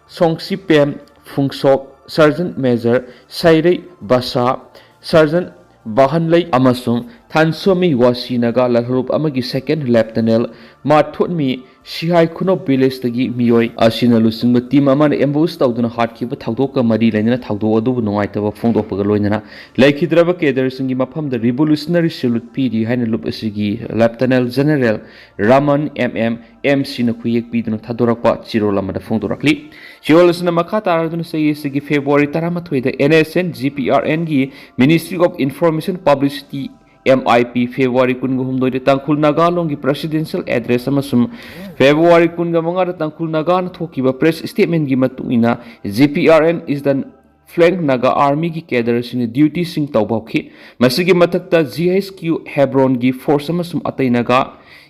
ꯁꯣꯡꯁꯤꯄꯦꯝ ꯐꯨꯡꯁꯣꯛ, Sergeant Major ꯁꯩꯔꯩ ꯕꯁꯥ, Sergeant ꯕꯥꯍꯟꯂꯩ ꯑꯃꯁꯨꯡ ꯊꯥꯟꯁꯣꯃꯤ ꯋꯥꯁꯤ ꯅꯥꯒꯥ ꯂꯥꯜꯍꯧꯂꯨꯞ ꯑꯃꯒꯤ Second Lieutenant ꯃꯥꯊꯣꯠꯃꯤ ꯁꯤꯍꯥꯏ ꯈꯨꯅꯧ Village ꯇꯒꯤ ꯃꯤꯑꯣꯏ ꯑꯁꯤꯅ ꯂꯨꯆꯤꯡꯕ team ꯑꯃꯅ ambush ꯇꯧꯗꯨꯅ ꯍꯥꯠꯈꯤꯕ ꯊꯧꯗꯣꯛꯀ ꯃꯔꯤ ꯂꯩꯅꯅ ꯊꯧꯗꯣꯛ ꯑꯗꯨꯕꯨ ꯅꯨꯡꯉꯥꯏꯇꯕ ꯐꯣꯡꯗꯣꯛꯄꯒ ꯂꯣꯏꯅꯅ ꯂꯩꯈꯤꯗ꯭ꯔꯕ cadre ꯁꯤꯡꯒꯤ ꯃꯐꯝꯗ revolutionary salute ꯄꯤꯔꯤ ꯍꯥꯏꯅ ꯂꯨꯞ ꯑꯁꯤꯒꯤ Lieutenant General Raman M M M ꯁꯤꯅ ꯈꯨꯌꯦꯛ ꯄꯤꯗꯨꯅ ꯊꯥꯗꯣꯔꯛꯄ ꯆꯦꯔꯣꯜ ꯑꯃꯗ ꯐꯣꯡꯗꯣꯔꯛꯂꯤ꯫ ꯆꯦꯔꯣꯜ ꯑꯁꯤꯅ ꯃꯈꯥ ꯇꯥꯔꯗꯨꯅ ꯆꯍꯤ ꯑꯁꯤꯒꯤ February ꯇꯔꯥꯃꯥꯊꯣꯏꯗ N S N G P R N ꯒꯤ Ministry of Information Publicity, M I P, February ꯀꯨꯟꯒ ꯍꯨꯝꯗꯣꯏꯗ ꯇꯥꯡꯈꯨꯜ ꯅꯥꯒꯥ ꯂꯣꯟꯒꯤ Presidential Address ꯑꯃꯁꯨꯡ February ꯀꯨꯟꯒ ꯃꯉꯥꯗ ꯇꯥꯡꯈꯨꯜ ꯅꯥꯒꯥꯅ ꯊꯣꯛꯈꯤꯕ press statement ꯀꯤ ꯃꯇꯨꯡ ꯏꯟꯅ, G P R N Eastern Flank Naga Armyꯒꯤ cadreꯁꯤꯡꯅ dutyꯁꯤꯡ ꯇꯧꯕ ꯍꯧꯈꯤ꯫ ꯃꯁꯤꯒꯤ ꯃꯊꯛꯇ G H Q Hebronꯒꯤ force ꯑꯃꯁꯨꯡ ꯑꯇꯩ Naga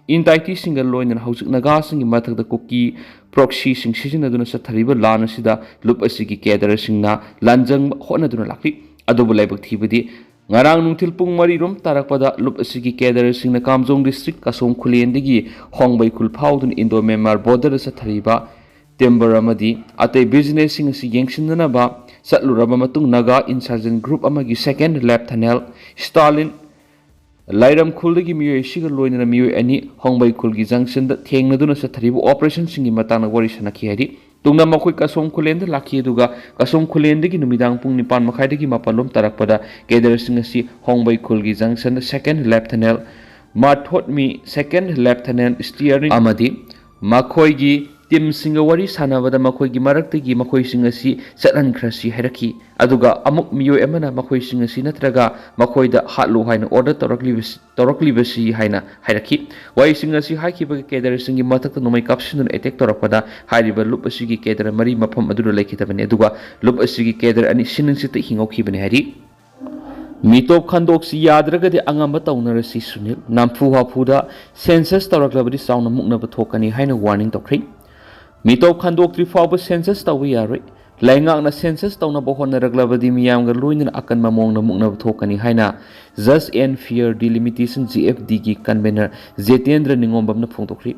entitityꯁꯤꯡꯒ ꯂꯣꯏꯅꯅ ꯍꯧꯖꯤꯛ Nagaꯁꯤꯡꯒꯤ ꯃꯊꯛꯇ ꯀꯨꯀꯤ proxyꯁꯤꯡ ꯁꯤꯖꯤꯟꯅꯗꯨꯅ ꯆꯠꯊꯔꯤꯕ ꯂꯥꯟ ꯑꯁꯤꯗ ꯂꯨꯞ ꯑꯁꯤꯒꯤ cadreꯁꯤꯡꯅ ꯂꯥꯟꯖꯪꯕ ꯍꯣꯠꯅꯗꯨꯅ ꯂꯥꯛꯂꯤ꯫ ꯑꯗꯨꯕꯨ ꯂꯥꯏꯕꯛ ꯊꯤꯕꯗꯤ ꯉꯔꯥꯡ ꯅꯨꯡꯊꯤꯜ ꯄꯨꯡ ꯃꯔꯤ ꯔꯣꯝ ꯇꯥꯔꯛꯄꯗ ꯂꯨꯞ ꯑꯁꯤꯒꯤ cadreꯁꯤꯡꯅ ꯀꯥꯝꯖꯣꯡ district ꯀꯁꯣꯡ ꯈꯨꯂꯦꯟꯗꯒꯤ ꯍꯣꯡꯕꯩ ꯈꯨꯜ ꯐꯥꯎꯗꯨꯅ Indo Myanmar borderꯗ ꯆꯠꯊꯔꯤꯕ timber ꯑꯃꯗꯤ ꯑꯇꯩ businessꯁꯤꯡ ꯑꯁꯤ ꯌꯦꯡꯁꯤꯟꯅꯅꯕ ꯆꯠꯂꯨꯔꯕ ꯃꯇꯨꯡ Naga insurgent group ꯑꯃꯒꯤ second lieutenant Stalin ꯂꯥꯏꯔꯝ ꯈꯨꯜꯗꯒꯤ ꯃꯤꯑꯣꯏ ꯑꯁꯤꯒ ꯂꯣꯏꯅꯅ ꯃꯤꯑꯣꯏ ꯑꯅꯤ ꯍꯣꯡꯕꯩ ꯈꯨꯜꯒꯤ junctionꯗ ꯊꯦꯡꯅꯗꯨꯅ ꯆꯠꯊꯔꯤꯕ operationꯁꯤꯡꯒꯤ ꯃꯇꯥꯡꯗ ꯋꯥꯔꯤ ꯁꯥꯟꯅꯈꯤ ꯍꯥꯏꯔꯤ꯫ ꯇꯨꯡꯗ ꯃꯈꯣꯏ ꯀꯁꯣꯡ ꯈꯨꯂꯦꯟꯗ ꯂꯥꯛꯈꯤ, ꯑꯗꯨꯒ ꯀꯁꯣꯡ ꯈꯨꯂꯦꯟꯗꯒꯤ ꯅꯨꯃꯤꯗꯥꯡ ꯄꯨꯡ ꯅꯤꯄꯥꯟ ꯃꯈꯥꯏꯗꯒꯤ ꯃꯥꯄꯟ ꯂꯣꯝ ꯇꯥꯔꯛꯄꯗ cadreꯁꯤꯡ ꯑꯁꯤ ꯍꯣꯡꯕꯩ ꯈꯨꯜꯒꯤ junctionꯗ second lieutenant ꯃꯥꯊꯣꯠꯃꯤ, second lieutenant Stalin ꯑꯃꯗꯤ ꯃꯈꯣꯏꯒꯤ teamꯁꯤꯡꯒ ꯋꯥꯔꯤ ꯁꯥꯟꯅꯕꯗ ꯃꯈꯣꯏꯒꯤ ꯃꯔꯛꯇꯒꯤ ꯃꯈꯣꯏꯁꯤꯡ ꯑꯁꯤ ꯆꯠꯍꯟꯈ꯭ꯔꯁꯤ ꯍꯥꯏꯔꯛꯈꯤ꯫ ꯑꯗꯨꯒ ꯑꯃꯨꯛ ꯃꯤꯑꯣꯏ ꯑꯃꯅ ꯃꯈꯣꯏꯁꯤꯡ ꯑꯁꯤ ꯅꯠꯇ꯭ꯔꯒ ꯃꯈꯣꯏꯗ ꯍꯥꯠꯂꯨ ꯍꯥꯏꯅ order ꯇꯧꯔꯛꯂꯤꯕꯁꯤ, ꯇꯧꯔꯛꯂꯤꯕꯁꯤ ꯍꯥꯏꯅ ꯍꯥꯏꯔꯛꯈꯤ꯫ ꯋꯥꯍꯩꯁꯤꯡ ꯑꯁꯤ ꯍꯥꯏꯈꯤꯕꯒ cadreꯁꯤꯡꯒꯤ ꯃꯊꯛꯇ ꯅꯣꯡꯃꯩ ꯀꯥꯞꯁꯤꯟꯗꯨꯅ attack ꯇꯧꯔꯛꯄꯗ ꯍꯥꯏꯔꯤꯕ ꯂꯨꯞ ꯑꯁꯤꯒꯤ cadre ꯃꯔꯤ ꯃꯐꯝ ꯑꯗꯨꯗ ꯂꯩꯈꯤꯗꯕꯅꯤ, ꯑꯗꯨꯒ ꯂꯨꯞ ꯑꯁꯤꯒꯤ cadre ꯑꯅꯤ ꯁꯤ ꯅꯨꯡꯁꯤꯠꯇ ꯍꯤꯡꯍꯧꯈꯤꯕꯅꯤ ꯍꯥꯏꯔꯤ꯫ ꯃꯤꯇꯣꯞ ꯈꯟꯗꯣꯛꯁꯤ ꯌꯥꯗ꯭ꯔꯒꯗꯤ ꯑꯉꯝꯕ ꯇꯧꯅꯔꯁꯤ ꯁꯨꯅꯤꯜ꯫ ꯅꯝꯐꯨ ꯍꯥꯐꯨꯗ census ꯇꯧꯔꯛꯂꯕꯗꯤ ꯆꯥꯎꯅ ꯃꯨꯛꯅꯕ ꯊꯣꯛꯀꯅꯤ ꯍꯥꯏꯅ warning ꯇꯧꯈ꯭ꯔꯦ꯫ ꯃꯤꯇꯣꯞ ꯈꯟꯗꯣꯛꯇ꯭ꯔꯤ ꯐꯥꯎꯕ census ꯇꯧꯕ ꯌꯥꯔꯣꯏ꯫ ꯂꯩꯉꯥꯛꯅ census ꯇꯧꯅꯕ ꯍꯣꯠꯅꯔꯛꯂꯕꯗꯤ ꯃꯤꯌꯥꯝꯒ ꯂꯣꯏꯅꯅ ꯑꯀꯟꯕ ꯃꯑꯣꯡꯗ ꯃꯨꯛꯅꯕ ꯊꯣꯛꯀꯅꯤ ꯍꯥꯏꯅ Just and Fair Delimitation, G F Dꯒꯤ convener Jitendra ꯅꯤꯉꯣꯝꯕꯝꯅ ꯐꯣꯡꯗꯣꯛꯈ꯭ꯔꯤ꯫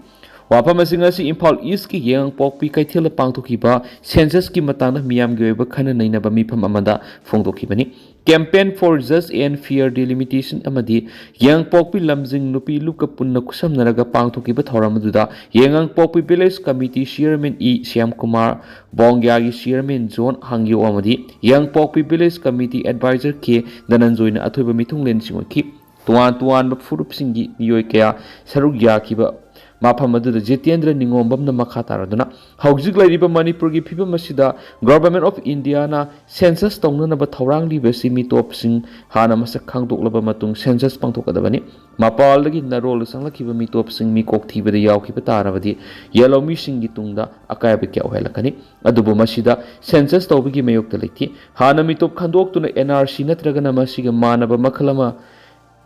ꯋꯥꯐꯝ ꯑꯁꯤ ꯉꯁꯤ ꯏꯝꯐꯥꯜ ꯏꯁꯀꯤ ꯌꯥꯏꯉꯪꯄꯣꯛꯄꯤ ꯀꯩꯊꯦꯜꯗ ꯄꯥꯡꯊꯣꯛꯈꯤꯕ censusꯀꯤ ꯃꯇꯥꯡꯗ ꯃꯤꯌꯥꯝꯒꯤ ꯑꯣꯏꯕ ꯈꯟꯅ ꯅꯩꯅꯕ ꯃꯤꯐꯝ ꯑꯃꯗ ꯐꯣꯡꯗꯣꯛꯈꯤꯕꯅꯤ꯫ Campaign for Just and Fair Delimitation ꯑꯃꯗꯤ ꯌꯥꯏꯉꯪꯄꯣꯛꯄꯤ ꯂꯝꯖꯤꯡ ꯅꯨꯄꯤ ꯂꯨꯞꯀ ꯄꯨꯟꯅ ꯈꯨꯠꯁꯝꯅꯔꯒ ꯄꯥꯡꯊꯣꯛꯈꯤꯕ ꯊꯧꯔꯝ ꯑꯗꯨꯗ ꯌꯥꯏꯉꯪꯄꯣꯛꯄꯤ village committee chairman E Shyamkumar, ꯕꯣꯡꯒ꯭ꯌꯥꯒꯤ chairman zone ꯍꯥꯡꯌꯣ ꯑꯃꯗꯤ ꯌꯥꯏꯉꯪꯄꯣꯛꯄꯤ village committee advisor ꯀꯦ ꯙꯅꯟꯖꯣꯏꯅ ꯑꯊꯣꯏꯕ ꯃꯤꯊꯨꯡꯂꯦꯟꯁꯤꯡ ꯑꯣꯏꯈꯤ꯫ ꯇꯣꯉꯥꯟ ꯇꯣꯉꯥꯟꯕ ꯐꯨꯔꯨꯞꯁꯤꯡꯒꯤ ꯃꯤꯑꯣꯏ ꯀꯌꯥ ꯁꯔꯨꯛ ꯌꯥꯈꯤꯕ ꯃꯐꯝ ꯑꯗꯨꯗ ꯖꯤꯇꯦꯟꯗ꯭ꯔ ꯅꯤꯉꯣꯝꯕꯝꯅ ꯃꯈꯥ ꯇꯥꯔꯗꯨꯅ, ꯍꯧꯖꯤꯛ ꯂꯩꯔꯤꯕ ꯃꯅꯤꯄꯨꯔꯒꯤ ꯐꯤꯕꯝ ꯑꯁꯤꯗ Government of Indiaꯅ census ꯇꯧꯅꯅꯕ ꯊꯧꯔꯥꯡ ꯂꯤꯕ ꯑꯁꯤ ꯃꯤꯇꯣꯞꯁꯤꯡ ꯍꯥꯟꯅ ꯃꯁꯛ ꯈꯪꯗꯣꯛꯂꯕ ꯃꯇꯨꯡ census ꯄꯥꯡꯊꯣꯛꯀꯗꯕꯅꯤ꯫ ꯃꯄꯥꯟꯗꯒꯤ ꯅꯔꯣꯜꯗ ꯆꯪꯂꯛꯈꯤꯕ ꯃꯤꯇꯣꯞꯁꯤꯡ ꯃꯤꯀꯣꯛ ꯊꯤꯕꯗ ꯌꯥꯎꯈꯤꯕ ꯇꯥꯔꯕꯗꯤ ꯌꯦꯜꯍꯧꯃꯤꯁꯤꯡꯒꯤ ꯇꯨꯡꯗ ꯑꯀꯥꯏꯕ ꯀꯌꯥ ꯑꯣꯏꯍꯜꯂꯛꯀꯅꯤ꯫ ꯑꯗꯨꯕꯨ ꯃꯁꯤꯗ census ꯇꯧꯕꯒꯤ ꯃꯥꯌꯣꯛꯇ ꯂꯩꯇꯦ꯫ ꯍꯥꯟꯅ ꯃꯤꯇꯣꯞ ꯈꯟꯗꯣꯛꯇꯨꯅ N R C ꯅꯠꯇ꯭ꯔꯒꯅ ꯃꯁꯤꯒ ꯃꯥꯟꯅꯕ ꯃꯈꯜ ꯑꯃ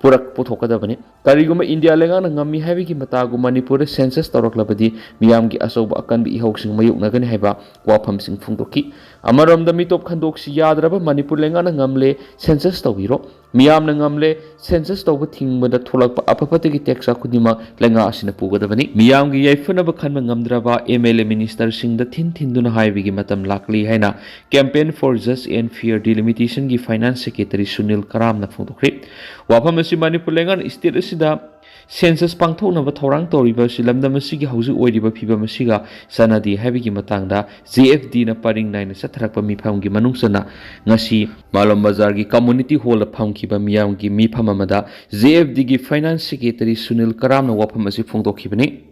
ꯄꯨꯔꯛ-, ꯄꯨꯊꯣꯛꯀꯗꯕꯅꯤ꯫ ꯀꯔꯤꯒꯨꯝꯕ ꯏꯟꯗꯤꯌꯥ ꯂꯩꯉꯥꯛꯅ ꯉꯝꯃꯤ ꯍꯥꯏꯕꯒꯤ ꯃꯇꯥꯒꯨ ꯃꯅꯤꯄꯨꯔꯗ census ꯇꯧꯔꯛꯂꯕꯗꯤ ꯃꯤꯌꯥꯝꯒꯤ ꯑꯆꯧꯕ ꯑꯀꯟꯕ ꯏꯍꯧꯁꯤꯡ ꯃꯥꯌꯣꯛꯅꯒꯅꯤ ꯍꯥꯏꯕ ꯋꯥꯐꯝꯁꯤꯡ ꯐꯣꯡꯗꯣꯛꯈꯤ꯫ ꯑꯃꯔꯣꯝꯗ ꯃꯤꯇꯣꯞ ꯈꯟꯗꯣꯛꯁꯤ ꯌꯥꯗ꯭ꯔꯕ ꯃꯅꯤꯄꯨꯔ ꯂꯩꯉꯥꯛꯅ ꯉꯝꯂꯦ, census ꯇꯧꯕꯤꯔꯣ, ꯃꯤꯌꯥꯝꯅ ꯉꯝꯂꯦ, census ꯇꯧꯕ ꯊꯤꯡꯕꯗ ꯊꯣꯛꯂꯛꯄ ꯑꯐ ꯐꯠꯇꯒꯤ ꯇꯦꯛꯁ ꯈꯨꯗꯤꯡꯃꯛ ꯂꯩꯉꯥꯛ ꯑꯁꯤꯅ ꯄꯨꯒꯗꯕꯅꯤ꯫ ꯃꯤꯌꯥꯝꯒꯤ ꯌꯥꯏꯐꯅꯕ ꯈꯟꯕ ꯉꯝꯗ꯭ꯔꯕ M L A ministerꯁꯤꯡꯗ ꯊꯤꯟ ꯊꯤꯟꯗꯨꯅ ꯍꯥꯏꯕꯒꯤ ꯃꯇꯝ ꯂꯥꯛꯂꯤ ꯍꯥꯏꯅ Campaign for Just and Fair Delimitationꯒꯤ Finance Secretary Sunil ꯀꯔꯥꯝꯅ ꯐꯣꯡꯗꯣꯛꯈ꯭ꯔꯤ꯫ ꯋꯥꯐꯝ ꯑꯁꯤ ꯃꯅꯤꯄꯨꯔ ꯂꯩꯉꯥꯛꯅ state ꯑꯁꯤꯗ census ꯄꯥꯡꯊꯣꯛꯅꯕ ꯊꯧꯔꯥꯡ ꯇꯧꯔꯤꯕ ꯑꯁꯤ ꯂꯝꯗꯝ ꯑꯁꯤꯒꯤ ꯍꯧꯖꯤꯛ ꯑꯣꯏꯔꯤꯕ ꯐꯤꯕꯝ ꯑꯁꯤꯒ ꯆꯥꯟꯅꯗꯦ ꯍꯥꯏꯕꯒꯤ ꯃꯇꯥꯡꯗ J F Dꯅ ꯄꯔꯤꯡ ꯅꯥꯏꯅ ꯆꯠꯊꯔꯛꯄ ꯃꯤꯐꯝꯒꯤ ꯃꯅꯨꯡ ꯆꯟꯅ ꯉꯁꯤ ꯃꯥꯂꯣꯝ ꯕꯖꯥꯔꯒꯤ community hallꯗ ꯐꯝꯈꯤꯕ ꯃꯤꯌꯥꯝꯒꯤ ꯃꯤꯐꯝ ꯑꯃꯗ J F Dꯒꯤ Finance Secretary Sunil ꯀꯔꯥꯝꯅ ꯋꯥꯐꯝ ꯑꯁꯤ ꯐꯣꯡꯗꯣꯛꯈꯤꯕꯅꯤ꯫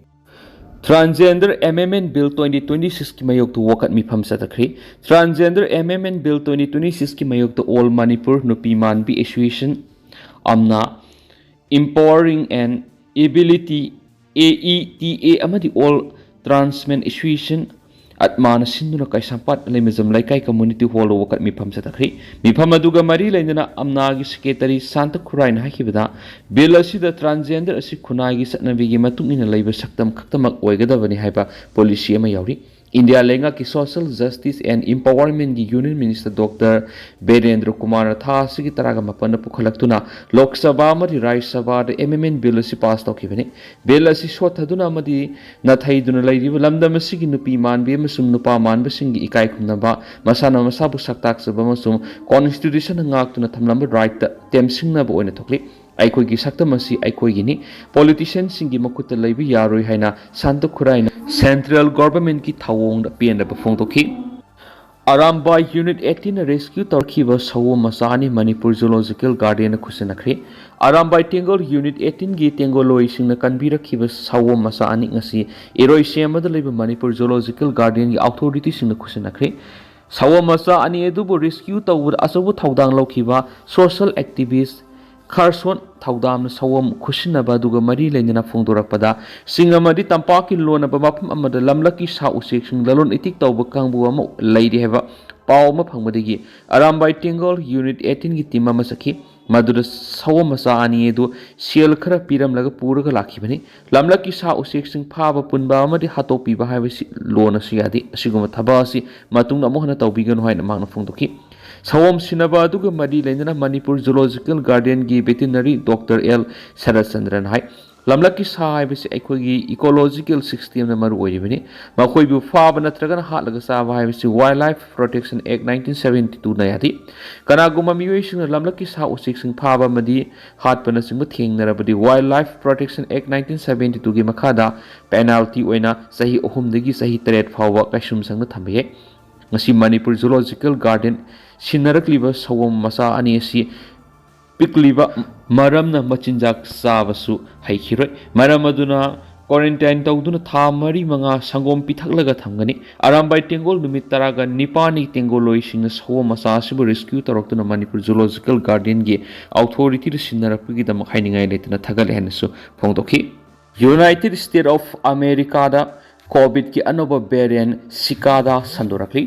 Transgender Amendment Bill twenty twenty-sixꯀꯤ ꯃꯥꯌꯣꯛꯇ ꯋꯥꯀꯠ ꯃꯤꯐꯝ ꯆꯠꯊꯈ꯭ꯔꯤ꯫ Transgender Amendment Bill twenty twenty-sixꯀꯤ ꯃꯥꯌꯣꯛꯇ All Manipur ꯅꯨꯄꯤ ꯃꯥꯟꯕꯤ Association, ꯑꯝꯅꯥ, Empowering and Ability, A E T A, ꯑꯃꯗꯤ All Trans Men Association, ꯑꯠꯃꯥꯅ ꯁꯤꯟꯗꯨꯅ ꯀꯩꯁꯥꯝꯄꯥꯠ ꯂꯩꯃꯖꯝ ꯂꯩꯀꯥꯏ community hallꯗ ꯋꯥꯀꯠ ꯃꯤꯐꯝ ꯆꯠꯊꯈ꯭ꯔꯤ꯫ ꯃꯤꯐꯝ ꯑꯗꯨꯒ ꯃꯔꯤ ꯂꯩꯅꯅ ꯑꯝꯅꯥꯒꯤ secretary ꯁꯥꯟꯇ ꯈꯨꯔꯥꯏꯅ ꯍꯥꯏꯈꯤꯕꯗ, bill ꯑꯁꯤꯗ transgender ꯑꯁꯤ ꯈꯨꯟꯅꯥꯏꯒꯤ ꯆꯠꯅꯕꯤꯒꯤ ꯃꯇꯨꯡ ꯏꯟꯅ ꯂꯩꯕ ꯁꯛꯇꯝ ꯈꯛꯇꯃꯛ ꯑꯣꯏꯒꯗꯕꯅꯤ ꯍꯥꯏꯕ policy ꯑꯃ ꯌꯥꯎꯔꯤ꯫ ꯏꯟꯗꯤꯌꯥ ꯂꯩꯉꯥꯛꯀꯤ Social Justice and Empowermentꯀꯤ Union Minister Doctor Birendra ꯀꯨꯃꯥꯔꯅ ꯊꯥ ꯑꯁꯤꯒꯤ ꯇꯔꯥꯒ ꯃꯥꯄꯟꯗ ꯄꯨꯈꯠꯂꯛꯇꯨꯅ ꯂꯣꯛ ꯁꯚꯥ ꯑꯃꯗꯤ ꯔꯥꯖ꯭ꯌ ꯁꯚꯥꯗ amendment bill ꯑꯁꯤ pass ꯇꯧꯈꯤꯕꯅꯤ꯫ Bill ꯑꯁꯤ ꯁꯣꯠꯊꯗꯨꯅ ꯑꯃꯗꯤ ꯅꯥꯊꯩꯗꯨꯅ ꯂꯩꯔꯤꯕ ꯂꯝꯗꯝ ꯑꯁꯤꯒꯤ ꯅꯨꯄꯤ ꯃꯥꯟꯕꯤ ꯑꯃꯁꯨꯡ ꯅꯨꯄꯥ ꯃꯥꯟꯕꯁꯤꯡꯒꯤ ꯏꯀꯥꯏ ꯈꯨꯝꯅꯕ, ꯃꯁꯥꯅ ꯃꯁꯥꯕꯨ ꯁꯛꯇꯥꯛꯆꯕ ꯑꯃꯁꯨꯡ constitutionꯅ ꯉꯥꯛꯇꯨꯅ ꯊꯝꯂꯝꯕ rightꯇ ꯇꯦꯝꯁꯤꯡꯅꯕ ꯑꯣꯏꯅ ꯊꯣꯛꯂꯤ꯫ ꯑꯩꯈꯣꯏꯒꯤ ꯁꯛꯇꯝ ꯑꯁꯤ ꯑꯩꯈꯣꯏꯒꯤꯅꯤ, politicianꯁꯤꯡꯒꯤ ꯃꯈꯨꯠꯇ ꯂꯩꯕ ꯌꯥꯔꯣꯏ ꯍꯥꯏꯅ ꯁꯥꯟꯇ ꯈꯨꯔꯥꯏꯅ central governmentꯀꯤ ꯊꯧꯑꯣꯡꯗ ꯄꯦꯟꯗꯕ ꯐꯣꯡꯗꯣꯛꯈꯤ꯫ ꯑꯔꯥꯝꯕꯥꯏ ꯌꯨꯅꯤꯠ ꯑꯩꯠꯇꯤꯟꯅ ꯔꯦꯁꯀ꯭ꯌꯨ ꯇꯧꯔꯛꯈꯤꯕ ꯁꯑꯣꯝ ꯃꯆꯥ ꯑꯅꯤ ꯃꯅꯤꯄꯨꯔ ꯖꯨꯂꯣꯖꯤꯀꯦꯜ ꯒꯥꯔꯗꯦꯟꯅ ꯈꯨꯠꯁꯤꯟꯅꯈ꯭ꯔꯦ꯫ ꯑꯔꯥꯝꯕꯥꯏ ꯇꯦꯡꯒꯣꯜ ꯌꯨꯅꯤꯠ ꯑꯩꯠꯇꯤꯟꯒꯤ ꯇꯦꯡꯒꯣꯜꯂꯣꯏꯁꯤꯡꯅ ꯀꯟꯕꯤꯔꯛꯈꯤꯕ ꯁꯑꯣꯝ ꯃꯆꯥ ꯑꯅꯤ ꯉꯁꯤ ꯏꯔꯣꯏꯁꯦꯝꯕꯗ ꯂꯩꯕ ꯃꯅꯤꯄꯨꯔ ꯖꯨꯂꯣꯖꯤꯀꯦꯜ ꯒꯥꯔꯗꯦꯟꯒꯤ ꯑꯣꯊꯣꯔꯤꯇꯤꯁꯤꯡꯅ ꯈꯨꯠꯁꯤꯟꯅꯈ꯭ꯔꯦ꯫ ꯁꯑꯣꯝ ꯃꯆꯥ ꯑꯅꯤ ꯑꯗꯨꯕꯨ ꯔꯦꯁꯀ꯭ꯌꯨ ꯇꯧꯕꯗ ꯑꯆꯧꯕ ꯊꯧꯗꯥꯡ ꯂꯧꯈꯤꯕ ꯁꯣꯁꯤꯌꯦꯜ ꯑꯦꯛꯇꯤꯚꯤꯁ ꯈꯔꯁꯣꯟ ꯊꯧꯗꯥꯝꯅ ꯁꯑꯣꯝ ꯈꯨꯠꯁꯤꯟꯅꯕ ꯑꯗꯨꯒ ꯃꯔꯤ ꯂꯩꯅꯅ ꯐꯣꯡꯗꯣꯔꯛꯄꯗ, ꯆꯤꯡ ꯑꯃꯗꯤ ꯇꯝꯄꯥꯛꯀꯤ ꯂꯣꯟꯅꯕ ꯃꯐꯝ ꯑꯃꯗ ꯂꯝꯂꯛꯀꯤ ꯁꯥ ꯎꯆꯦꯛꯁꯤꯡ ꯂꯂꯣꯟ ꯏꯇꯤꯛ ꯇꯧꯕ ꯀꯥꯡꯕꯨ ꯑꯃ ꯂꯩꯔꯤ ꯍꯥꯏꯕ ꯄꯥꯎ ꯑꯃ ꯐꯪꯕꯗꯒꯤ ꯑꯔꯥꯝꯕꯥꯏ ꯇꯦꯡꯒꯣꯜ ꯌꯨꯅꯤꯠ ꯑꯩꯠꯇꯤꯟꯒꯤ ꯇꯤꯝ ꯑꯃ ꯆꯠꯈꯤ꯫ ꯃꯗꯨꯗ ꯁꯑꯣꯝ ꯃꯆꯥ ꯑꯅꯤ ꯑꯗꯨ ꯁꯦꯜ ꯈꯔ ꯄꯤꯔꯝꯂꯒ ꯄꯨꯔꯒ ꯂꯥꯛꯈꯤꯕꯅꯤ꯫ ꯂꯝꯂꯛꯀꯤ ꯁꯥ ꯎꯆꯦꯛꯁꯤꯡ ꯐꯥꯕ, ꯄꯨꯟꯕ ꯑꯃꯗꯤ ꯍꯥꯠꯇꯣꯛꯄꯤꯕ ꯍꯥꯏꯕꯁꯤ ꯂꯣꯟꯅꯁꯨ ꯌꯥꯗꯦ꯫ ꯑꯁꯤꯒꯨꯝꯕ ꯊꯕꯛ ꯑꯁꯤ ꯃꯇꯨꯡꯗ ꯑꯃꯨꯛ ꯍꯟꯅ ꯇꯧꯕꯤꯒꯅꯨ ꯍꯥꯏꯅ ꯃꯍꯥꯛꯅ ꯐꯣꯡꯗꯣꯛꯈꯤ꯫ ꯁꯑꯣꯝ ꯁꯤꯟꯅꯕ ꯑꯗꯨꯒ ꯃꯔꯤ ꯂꯩꯅꯅ ꯃꯅꯤꯄꯨꯔ ꯖꯨꯂꯣꯖꯤꯀꯦꯜ ꯒꯥꯔꯗꯦꯟꯒꯤ ꯚꯦꯇꯤꯅꯔꯤ ꯗꯣꯛꯇꯔ ꯑꯦꯜ ꯁꯔꯠꯆꯟꯗ꯭ꯔꯟ ꯍꯥꯏ, ꯂꯝꯂꯛꯀꯤ ꯁꯥ ꯍꯥꯏꯕꯁꯤ ꯑꯩꯈꯣꯏꯒꯤ ꯏꯀꯣꯂꯣꯖꯤꯀꯦꯜ ꯁꯤꯁꯇꯦꯝꯗ ꯃꯔꯨ ꯑꯣꯏꯔꯤꯕꯅꯤ꯫ ꯃꯈꯣꯏꯕꯨ ꯐꯥꯕ ꯅꯠꯇ꯭ꯔꯒꯅ ꯍꯥꯠꯂꯒ ꯆꯥꯕ ꯍꯥꯏꯕꯁꯤ Wildlife Protection Act nineteen seventy twoꯅ ꯌꯥꯗꯦ꯫ ꯀꯅꯥꯒꯨꯝꯕ ꯃꯤꯑꯣꯏꯁꯤꯡꯅ ꯂꯝꯂꯛꯀꯤ ꯁꯥ ꯎꯆꯦꯛꯁꯤꯡ ꯐꯥꯕ ꯑꯃꯗꯤ ꯍꯥꯠꯄꯅꯆꯤꯡꯕ ꯊꯦꯡꯅꯔꯕꯗꯤ Wildlife Protection Act nineteen seventy twoꯒꯤ ꯃꯈꯥꯗ ꯄꯦꯅꯥꯜꯇꯤ ꯑꯣꯏꯅ ꯆꯍꯤ ꯑꯍꯨꯝꯗꯒꯤ ꯆꯍꯤ ꯇꯔꯦꯠ ꯐꯥꯎꯕ ꯀꯩꯁꯨꯝꯁꯪꯗ ꯊꯝꯕ ꯌꯥꯏ꯫ ꯉꯁꯤ ꯃꯅꯤꯄꯨꯔ ꯖꯨꯂꯣꯖꯤꯀꯦꯜ ꯒꯥꯔꯗꯦꯟ ꯁꯤꯟꯅꯔꯛꯂꯤꯕ ꯁꯑꯣꯝ ꯃꯆꯥ ꯑꯅꯤ ꯑꯁꯤ ꯄꯤꯛꯂꯤꯕ ꯃꯔꯝꯅ ꯃꯆꯤꯟꯖꯥꯛ ꯆꯥꯕꯁꯨ ꯍꯩꯈꯤꯔꯣꯏ꯫ ꯃꯔꯝ ꯑꯗꯨꯅ ꯀ꯭ꯋꯥꯔꯦꯟꯇꯥꯏꯟ ꯇꯧꯗꯨꯅ ꯊꯥ ꯃꯔꯤ ꯃꯉꯥ ꯁꯪꯒꯣꯝ ꯄꯤꯊꯛꯂꯒ ꯊꯝꯒꯅꯤ꯫ ꯑꯔꯥꯝꯕꯥꯏ ꯇꯦꯡꯒꯣꯜ ꯅꯨꯃꯤꯠ ꯇꯔꯥꯒ ꯅꯤꯄꯥꯜꯅꯤ ꯇꯦꯡꯒꯣꯜꯂꯣꯏꯁꯤꯡꯅ ꯁꯑꯣꯝ ꯃꯆꯥ ꯑꯁꯤꯕꯨ ꯔꯦꯁꯀ꯭ꯌꯨ ꯇꯧꯔꯛꯇꯨꯅ ꯃꯅꯤꯄꯨꯔ ꯖꯨꯂꯣꯖꯤꯀꯦꯜ ꯒꯥꯔꯗꯦꯟꯒꯤ ꯑꯣꯊꯣꯔꯤꯇꯤꯗ ꯁꯤꯟꯅꯔꯛꯄꯒꯤꯗꯃꯛ ꯍꯥꯏꯅꯤꯡꯉꯥꯏ ꯂꯩꯇꯅ ꯊꯥꯒꯠꯂꯦ ꯍꯥꯏꯅꯁꯨ ꯐꯣꯡꯗꯣꯛꯈꯤ꯫ United States of Americaꯗ ꯀꯣꯚꯤꯗꯀꯤ ꯑꯅꯧꯕ ꯚꯦꯔꯤꯌꯦꯟ ꯁꯤꯀꯥꯗꯥ ꯁꯟꯗꯣꯔꯛꯂꯤ꯫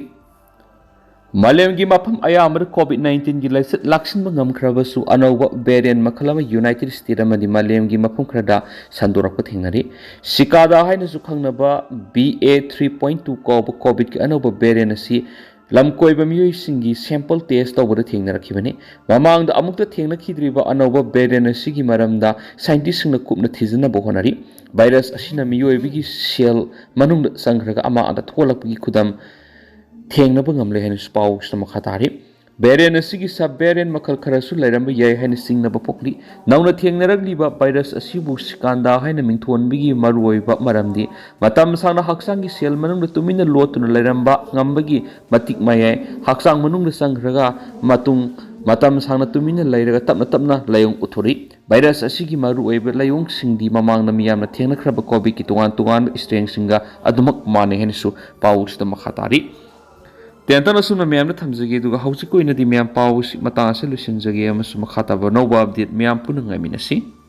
ꯃꯥꯂꯦꯝꯒꯤ ꯃꯐꯝ ꯑꯌꯥꯝꯕꯗ ꯀꯣꯚꯤꯗ ꯅꯥꯏꯟꯇꯤꯟꯒꯤ ꯂꯥꯏꯆꯠ ꯂꯥꯛꯁꯤꯟꯕ ꯉꯝꯈ꯭ꯔꯕꯁꯨ, ꯑꯅꯧꯕ ꯚꯦꯔꯤꯌꯦꯟ ꯃꯈꯜ ꯑꯃ ꯌꯨꯅꯥꯏꯇꯦꯗ ꯁ꯭ꯇꯦꯠ ꯑꯃꯗꯤ ꯃꯥꯂꯦꯝꯒꯤ ꯃꯐꯝ ꯈꯔꯗ ꯁꯟꯗꯣꯔꯛꯄ ꯊꯦꯡꯅꯔꯤ꯫ ꯁꯤꯀꯥꯗꯥ ꯍꯥꯏꯅꯁꯨ ꯈꯪꯅꯕ B A three point two ꯀꯧꯕ ꯀꯣꯚꯤꯗꯀꯤ ꯑꯅꯧꯕ ꯚꯦꯔꯤꯌꯦꯟ ꯑꯁꯤ ꯂꯝꯀꯣꯏꯕ ꯃꯤꯑꯣꯏꯁꯤꯡꯒꯤ ꯁꯦꯝꯄꯜ ꯇꯦꯁ ꯇꯧꯕꯗ ꯊꯦꯡꯅꯔꯛꯈꯤꯕꯅꯤ꯫ ꯃꯃꯥꯡꯗ ꯑꯃꯨꯛꯇ ꯊꯦꯡꯅꯈꯤꯗ꯭ꯔꯤꯕ ꯑꯅꯧꯕ ꯚꯦꯔꯤꯌꯦꯟ ꯑꯁꯤꯒꯤ ꯃꯔꯝꯗ ꯁꯥꯏꯟꯇꯤꯁꯁꯤꯡꯅ ꯀꯨꯞꯅ ꯊꯤꯖꯤꯟꯅꯕ ꯍꯣꯠꯅꯔꯤ꯫ ꯚꯥꯏꯔꯁ ꯑꯁꯤꯅ ꯃꯤꯑꯣꯏꯕꯒꯤ ꯁꯦꯜ ꯃꯅꯨꯡꯗ ꯆꯪꯈ꯭ꯔꯒ ꯑꯃꯥꯡ ꯑꯇꯥ ꯊꯣꯛꯍꯜꯂꯛꯄꯒꯤ ꯈꯨꯗꯝ ꯊꯦꯡꯅꯕ ꯉꯝꯂꯦ ꯍꯥꯏꯅꯁꯨ ꯄꯥꯎꯁꯤꯗ ꯃꯈꯥ ꯇꯥꯔꯤ꯫ Variant ꯑꯁꯤꯒꯤ sub variant ꯃꯈꯜ ꯈꯔꯁꯨ ꯂꯩꯔꯝꯕ ꯌꯥꯏ ꯍꯥꯏꯅ ꯆꯤꯡꯅꯕ ꯄꯣꯛꯂꯤ꯫ ꯅꯧꯅ ꯊꯦꯡꯅꯔꯛꯂꯤꯕ virus ꯑꯁꯤꯕꯨ ꯁꯤꯀꯥꯟꯗꯥ ꯍꯥꯏꯅ ꯃꯤꯡꯊꯣꯟꯕꯒꯤ ꯃꯔꯨꯑꯣꯏꯕ ꯃꯔꯝꯗꯤ ꯃꯇꯝ ꯁꯥꯡꯅ ꯍꯛꯆꯥꯡꯒꯤ cell ꯃꯅꯨꯡꯗ ꯇꯨꯃꯤꯟꯅ ꯂꯣꯠꯇꯨꯅ ꯂꯩꯔꯝꯕ ꯉꯝꯕꯒꯤ ꯃꯇꯤꯛ ꯃꯌꯥꯏ ꯍꯛꯆꯥꯡ ꯃꯅꯨꯡꯗ ꯆꯪꯈ꯭ꯔꯒ ꯃꯇꯨꯡ ꯃꯇꯝ ꯁꯥꯡꯅ ꯇꯨꯃꯤꯟꯅ ꯂꯩꯔꯒ ꯇꯞꯅ ꯇꯞꯅ ꯂꯥꯏꯑꯣꯡ ꯎꯠꯊꯣꯔꯛꯏ꯫ Virus ꯑꯁꯤꯒꯤ ꯃꯔꯨꯑꯣꯏꯕ ꯂꯥꯏꯑꯣꯡꯁꯤꯡꯗꯤ ꯃꯃꯥꯡꯗ ꯃꯤꯌꯥꯝꯅ ꯊꯦꯡꯅꯈ꯭ꯔꯕ COVIDꯀꯤ ꯇꯣꯉꯥꯟ ꯇꯣꯉꯥꯟꯕ strainꯁꯤꯡꯒ ꯑꯗꯨꯃꯛ ꯃꯥꯟꯅꯩ ꯍꯥꯏꯅꯁꯨ ꯄꯥꯎꯁꯤꯗ ꯃꯈꯥ ꯇꯥꯔꯤ꯫ ꯇꯦꯟꯇꯟ ꯑꯁꯨꯝꯅ ꯃꯌꯥꯝꯗ ꯊꯝꯖꯒꯦ, ꯑꯗꯨꯒ ꯍꯧꯖꯤꯛꯀꯤ ꯑꯣꯏꯅꯗꯤ ꯃꯌꯥꯝ ꯄꯥꯎ ꯑꯁꯤ ꯃꯇꯥꯡ ꯑꯁꯤ ꯂꯣꯏꯁꯤꯟꯖꯒꯦ ꯑꯃꯁꯨꯡ ꯃꯈꯥ ꯇꯥꯕ ꯑꯅꯧꯕ update ꯃꯌꯥꯝ ꯄꯨꯟꯅ ꯉꯥꯏꯃꯤꯟꯅꯁꯤ꯫